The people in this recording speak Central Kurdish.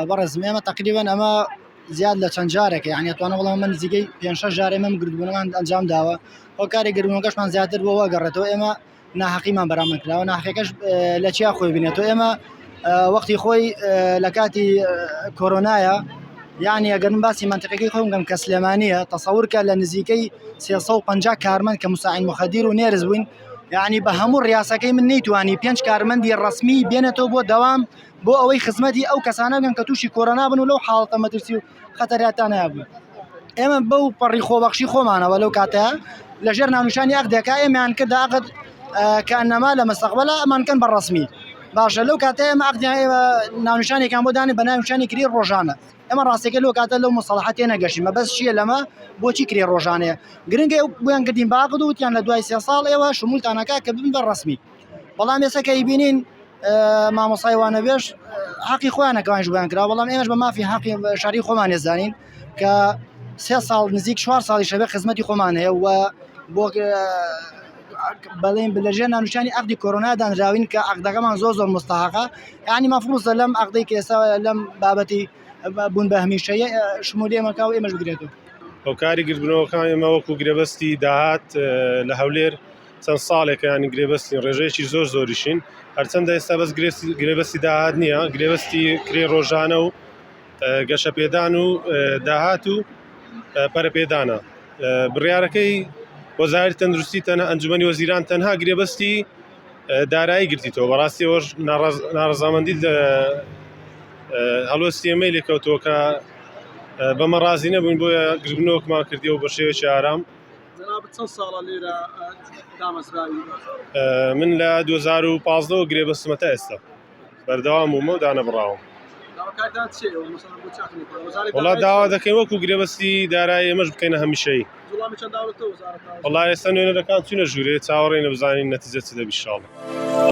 بەڕێزم ئێمە تقریبا ئەمە زیاد لە چەند جارێکە یعنی ئەتوانم بڵێم ئەمە نزیکەی پێ شەش جار ئێمە گردبوونەمان ئەنجام داوە هۆکاری گردبوونەکەشمان زیاتر بۆ گەڕێتەوە ئێمە ناحەقیمان بەرامبەر کراوە ناحەقیەکەش لە چیا خۆی بینێتەوە ئێمە وەختی خۆی لە کاتی کۆرۆنایە یعنی ئەگەر من باسی منطقەکەی خۆم بکەم کە سلێمانیە تەسەور کە لە نزیکەی 350 کارمەند کە مساعین مخدیر و نێرز بووین یعنی بە هەموو ڕیاسەکەی من نەیتوانی پێنج کارمەندی ڕسمی بێنێتەوە بۆ دەوام بۆ ئەوەی خزمەتی ئەو کەسانە بکەن کە تووشی کۆرۆنا بن و لەو حاڵەتە مەترسی و خەتەراتانە بوون ئێمە بەو پەڕی خۆبەخشی خۆمانەوە لەو کاتە لەژێر ناونیشانی عەقدێکا ئێمەیان کردە عەقد کە ئەنەما لە مستەقبەلا ئەمان کەن بە ڕەسمی باشە لەو کاتە ئێمە عەقدیان ئێمە ناونیشانێکیان بۆ دانێ بە ناونیشانی کرێی ڕۆژانە ئێمە ڕاستەکە لەو کاتە لەو مستەڵەحە تێنەگەشتین مەبەست چییە لەمە بۆچی کرێ ڕۆژانەیە گرنگە بۆیان کردین بە عەقد و وتیان لە دوای سێ ساڵ ئێوە شمولتان ئەکا کە ببن بە ڕەسمی بەڵام ئێستا کە ئەیبینین مامۆسای وانەبێژ حەقی خۆیانە کەوانش بۆیان کرا بەڵام ئێمەش بە مافی حەقی شاری خۆمان ێزانین کە سێ ساڵ نزیک چوار ساڵی شەبێ خزمەتی خۆمان هەیە و بۆ بەڵێن لەژێر ناونیشانی عەقدی کۆرۆنا دانراوین کە عەقدەکەمان زۆر زۆر مستحقە یعنی مەفروزە لەم عەقدەی کە ئێستا لەم بابەتی بوون بە هەمیشەیە شمولی ئێمەکە و ئێمەش بگرێتەوە. هۆکاری گردبوونەوەکان ئێمە وەکو گرێبەستی داهات لە هەولێر چەند ساڵێکە ینی گرێبەستی ڕێژەیەکی زۆر زۆریشین هەرچەندە ئێستا بەس گرێبەستی داهات نییە گرێبەستی کرێ ڕۆژانە و گەشەپێدان و داهات و پەرەپێدانە بڕیارەکەی وەزاری تەندروستی تەنها ئەنجومەنی وەزیران تەنها گرێبەستی دارایی گرتیتەوە بەڕاستی ئەوەش ناڕەزامەندی هەڵوێستی ئێمەی لێکەوتەوە کە بەمە ڕازی نەبووین بۆیە گربنەوەکمان کردی و بە شێوەیەکی ئارام من لە 2015 گرێبەستمە تا ئێستا بەردەوام بوومە و دانەبڕاوم. وەڵا داوا دەکەین وەکو گرێبەستی دارایی ئێمەش بکەینە هەمیشەیی. وەڵا ئێستا نوێنەرەکان چوونە ژوورێ چاوەڕێینە بزانین نەتیجە چ دەبی ئینشاڵڵا.